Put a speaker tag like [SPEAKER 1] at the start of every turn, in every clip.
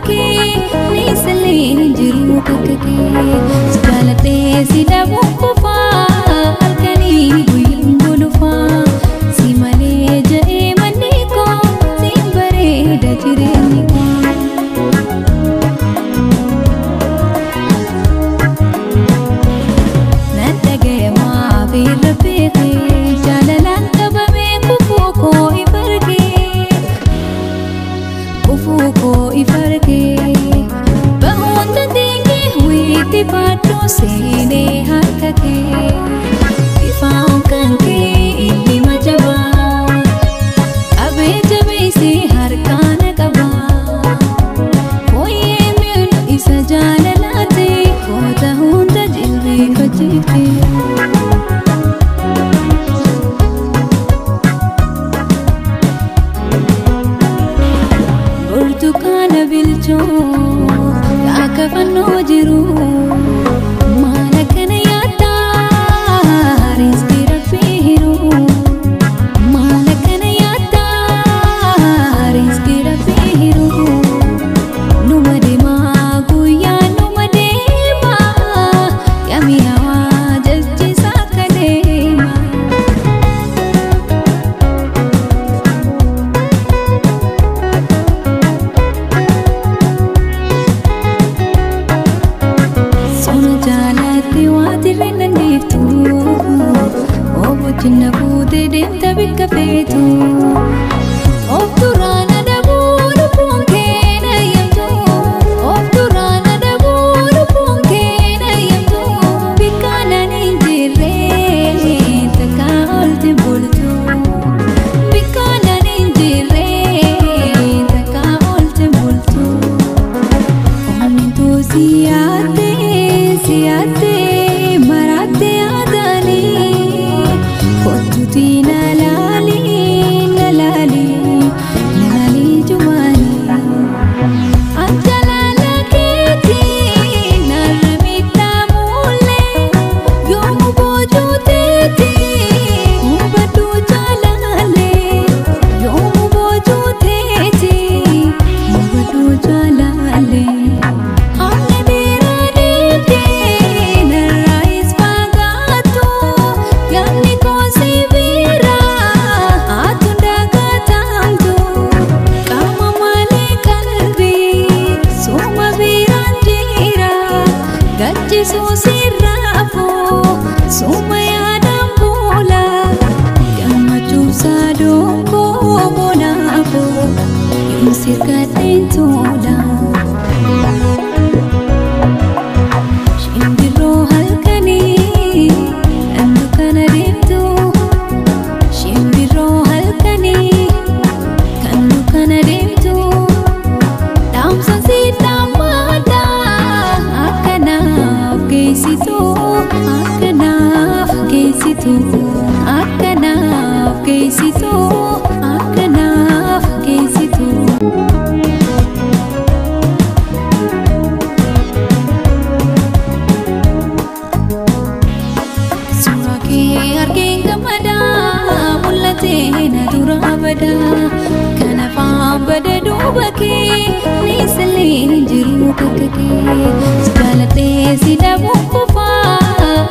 [SPEAKER 1] kee niisalee jiru kakka kee jaaladhee si dhabuun kufaa halkanii guyyaan golufaa si malee ja'ee manni koo siin bareeda jireenyi koo. Seenee harka kee ifaan kan kee inni majabaa qabee jabeessee harkaan qabaa fooyyee mi'uun isa jaalalaate koota hunda jilbeeffachiifte. Burtukaana bilchoo akka fannoo jiru. Obojjina fuutee deemta bikka feetu of duraan adabuu lubbuun kee na eeyyamtu of duraan adabuu lubbuun kee na eeyyamtu bikka naan hin jirre takka olte bultu bikka naan hin jirre takka olte bultu onneen siyaatee siyaatee maraatee aadaanii. Nalali, nalali, nalali jumani. Anjalala keti narmita mule, yomu boju teti ubadu jalale, yomu boju teti ubadu jalale. Suma yaadaan boola gammachuu saadoo koo bonaafoo yoom sirkadheen tola. Shimbirroo halkanii kan dukkana deemtu shimbirroo halkanii kan dukkana deemtu dhaamsa si dhammaadha akkanaaf geessitu. Akkanaaf geessitu akkanaaf geessitu akkanaaf geessitu. Suuraa kee argeen gammadaa mul'atee na dura badaa kan afaan bada duuba kee niisalee jiru kakka kee jaaladhee si dhabuun kufaa.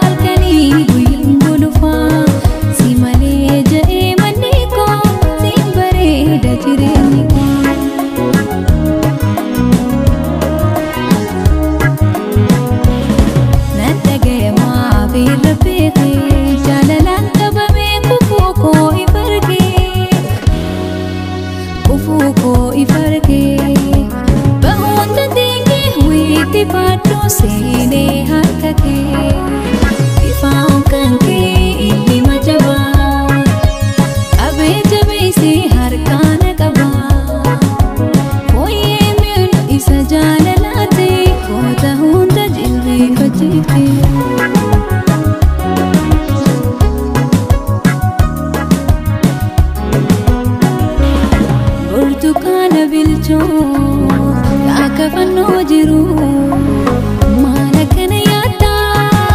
[SPEAKER 1] Halkanii guyyaan golufaa si malee ja'ee manni koo siin bareeda jireenyi koo. Nan dhaga'amaa fi laphee kee jaalalaan qabamee kufuu koo if argee kufuu koo if argee bahuun dandeenye wiitti fadduu seenee harka kee. Ifaan kan kee inni majabaa qabee jabeessee harkaan qabaa fooyyee mi'uun isa jaalalaate koota hunda jilbeeffachiifte. Burtukaana bilchoo akka fannoo jiru maal akkana yaaddaa.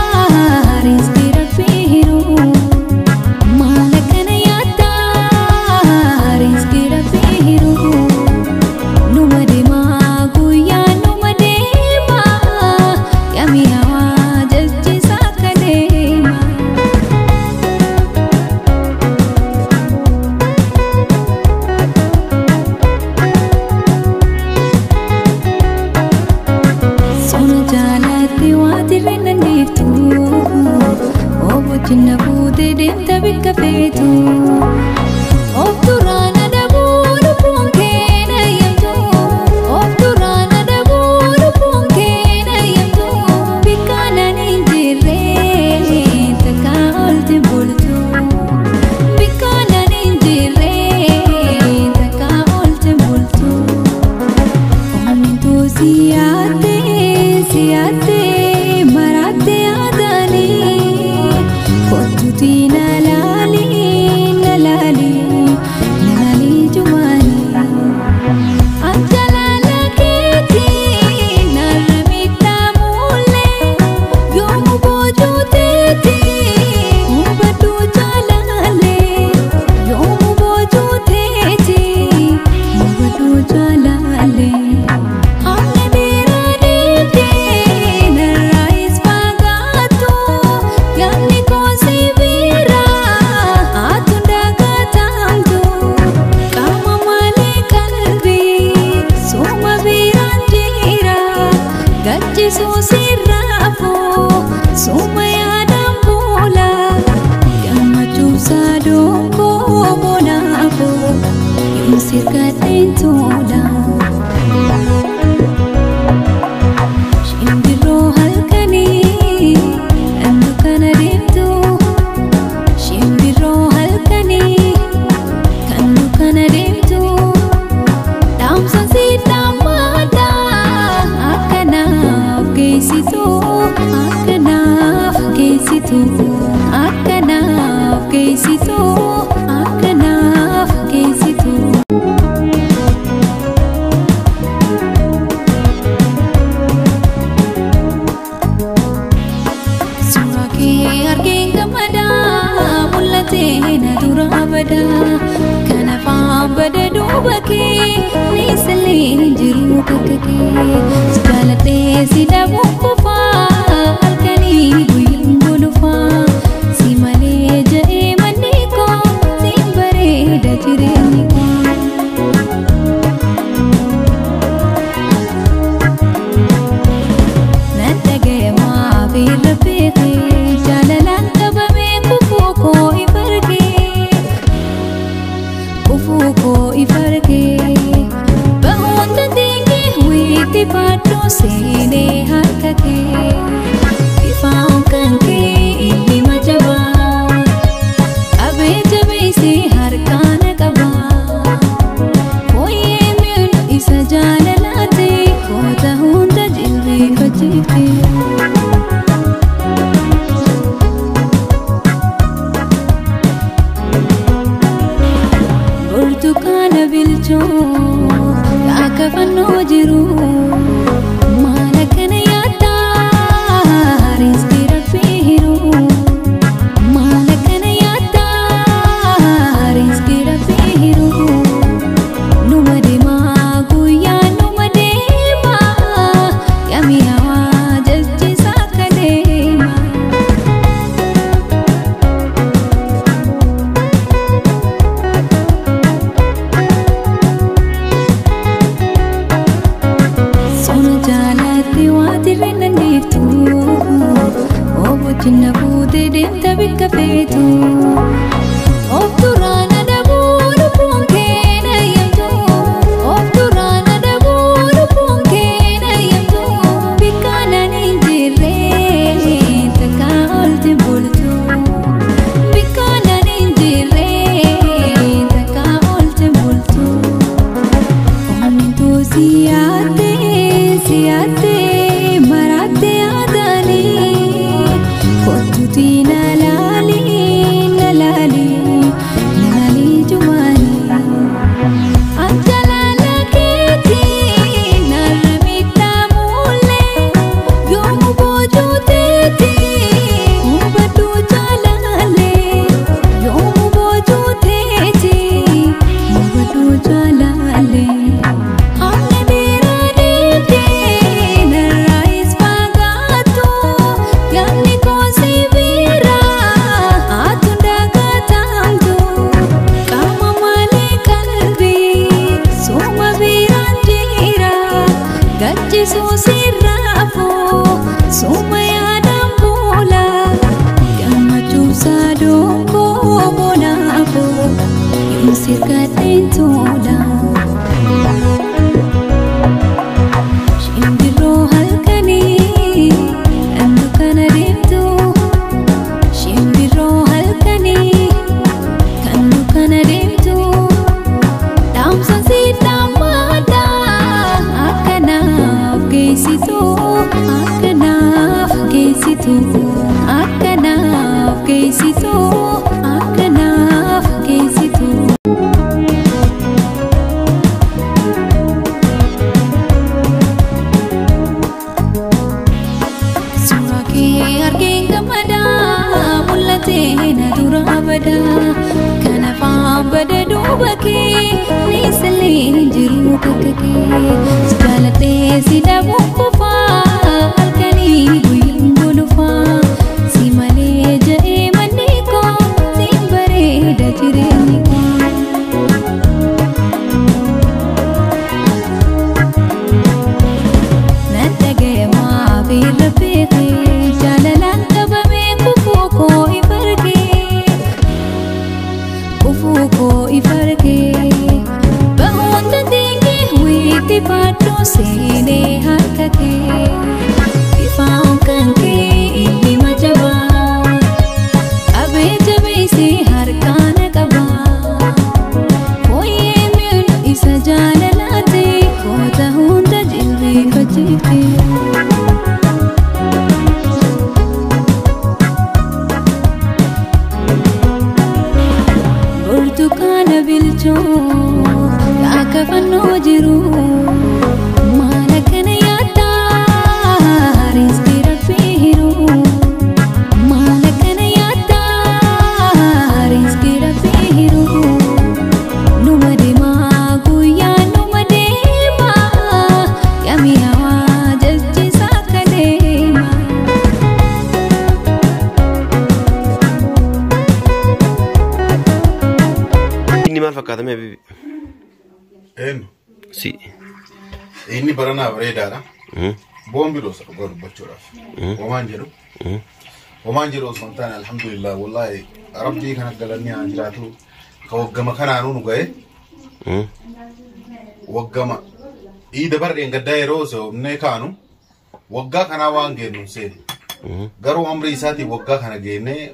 [SPEAKER 1] Siyaate siyaate maraate adani kottuti nalali nalali nalali jumani ajalala keti narmita mule yomu bojuteti hubadhu jalale yomu bojuteti hubadhu jalale. Suma yaadaan boola gammachuusa dookoo bonaafoo yoom sirkadheen tola. Shimbirroo halkanii kan dukkana deemtu, shimbirroo halkanii kan dukkana deemtu, dhaamsa si dhaammaadhaa akkanaaf geessitu. Akkanaaf geessitu, akkanaaf geessitu, akkanaaf geessitu. Suuraa kee argeen gammadaa mul'atee na dura badaa kan afaan bada duuba kee ni sillee jiru bakka kee si jaaladhee si dhabuun kufaa. Halkanii guyyaan golufaa si malee ja'ee manni koo siin bareeda jireenyi koo. Nan dhaga'amaa fi irra beekee jaalalaan qabamee kufuu koo if argee kufuu koo if argee bahuun dandeenye wiitti baadhuu seenee harka kee. Ifaan kan kee inni majabaa qabee jabeessee harkaan qabaa fooyyee mi'uun isa jaalalaate koota hunda jilbeeffachiifte. Burtukaana bilchoo akka fannoo jiru maal akkana yaaddaa riskii rabbii hiru maal akkana yaaddaa riskii rabbii hiru numa deemaa guyyaa numa deemaa yami'aawaa jechisaa akka deema. Sona jaalatti waatirri nan dhiiftu obbochiin fuutee deemta bikka feetu. Of duraan adabuu lubbuun kee na eeyyamtu, of duraan adabuu lubbuun kee na eeyyamtu, bikka naan hin jirre takka olti bultu. Bikka naan hin jirre takka olti bultu. Onneen siyaate siyaate maraate adani kottuti nalali nalali nalali jumani ajalala keeti narmita mule yomu bojuteti hubadhu jalale yomu bojuteti hubadhu jalale. Suma yaadaan boola gammachuusa dookoo bonaafoo yoom sirkadheen tola. Shimbirroo halkanii kan dukkana deemtu, shimbirroo halkanii kan dukkana deemtu, dhaamsa si dhaammaadhaa akkanaaf. jiru kakka kee. Jaaladhee si dhabuun kufaa halkanii guyyaan golufaa. Si malee ja'ee manni koo siin bareeda jireenyi koo. Nan dhaga'amaa beela beekee jaalalaan qabamee kufuu koo if argee. Kufuu koo if argee. Bahuun dandeenye wiitti baadhu seenee harka kee. Ifaan kan kee inni majabaa. Qabee jabeessee harkaana qabaa. Fooyyee miidhu isa jaalalaate koota hunda jilbeeffachiifte. Burtukaana bilchoo akka fannoo jiru maal akkana yaaddaa riskii rabbii hiru maal akkana yaaddaa riskii rabbii hiru numa deemaa guyyaa numa deemaa yamii hawaa jechisaa akka deemaa.
[SPEAKER 2] Inni maal fakkaata mee habibi?
[SPEAKER 3] Eenyu?
[SPEAKER 2] Si.
[SPEAKER 3] Inni baranaa bareedaadha. Boombi dhoosa dhugaa dubbachuudhaaf. Homaan jedhu. Homaan jedhu osoo hin taane alhamdulillah wallaahi rabbii kana galanni haa jiraatu. Ka waggama kanaanuu nu ga'e waggama iida barreen gaddaa yeroo soomnee kaanu waggaa kanaa waan geennu hin seenu. Garuu amrii isaatiin waggaa kana geennee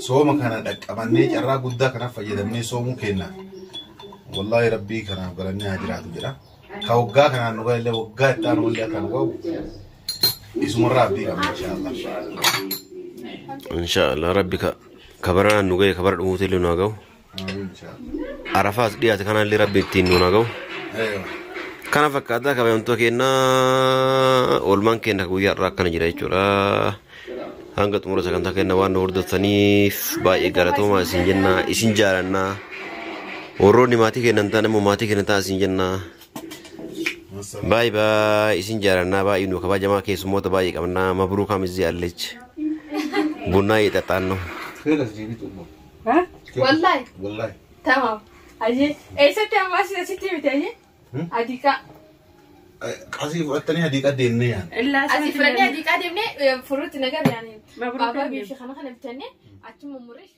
[SPEAKER 3] sooma kana dhaqqabannee carraa guddaa kana fayyadamnee soomuu kenna. Wallaahi rabbii kanaaf galanni haa jiraatu jedha. Ka waggaa kanaan nu ga'e illee waggaa itti aanu illee akka nu ga'u isumarraa abdii qabna inshaallah.
[SPEAKER 2] Inshaallah rabbi ka kabaranaan nu ga'e kabara dhumuutu illee nu haa ga'u.
[SPEAKER 3] Amiin inshaallah.
[SPEAKER 2] Arafaas dhiyaate kanaan illee rabbi ittiin nu haa ga'u.
[SPEAKER 3] Eeyyoo.
[SPEAKER 2] Kana fakkaataa kabajamtoota keenyaa oolmaan keenya guyyaa irraa akkana jira jechuudha. Hanga xumura sagantaa keenya waan nu hordoftaniif baay'ee galatoomaa isin jenna isin jaalannaa. Warroonni maatii keenya hin taane immoo maatii keenya ta'a isin jenna.
[SPEAKER 3] Massalaam.
[SPEAKER 2] Baay'ee baay'ee isin jaalannaa baay'ee nu kabajamaa keessummoota baay'ee qabnaa mabruukaa mizii allechi. Bunnaa xaxaannoo.
[SPEAKER 4] ها؟ والله
[SPEAKER 3] Wallaahi.
[SPEAKER 4] تمام أجي إيه ستة ما ستة بتاعي أديك
[SPEAKER 3] Qasii fudhattanii hadiiqa deemnee yaana.
[SPEAKER 5] إلا
[SPEAKER 4] أزي فرني أديك أديمني فروت نجار يعني
[SPEAKER 5] مبروك
[SPEAKER 4] بابا
[SPEAKER 5] يا
[SPEAKER 4] بيمشي خنا خنا بتاني أتم مريش.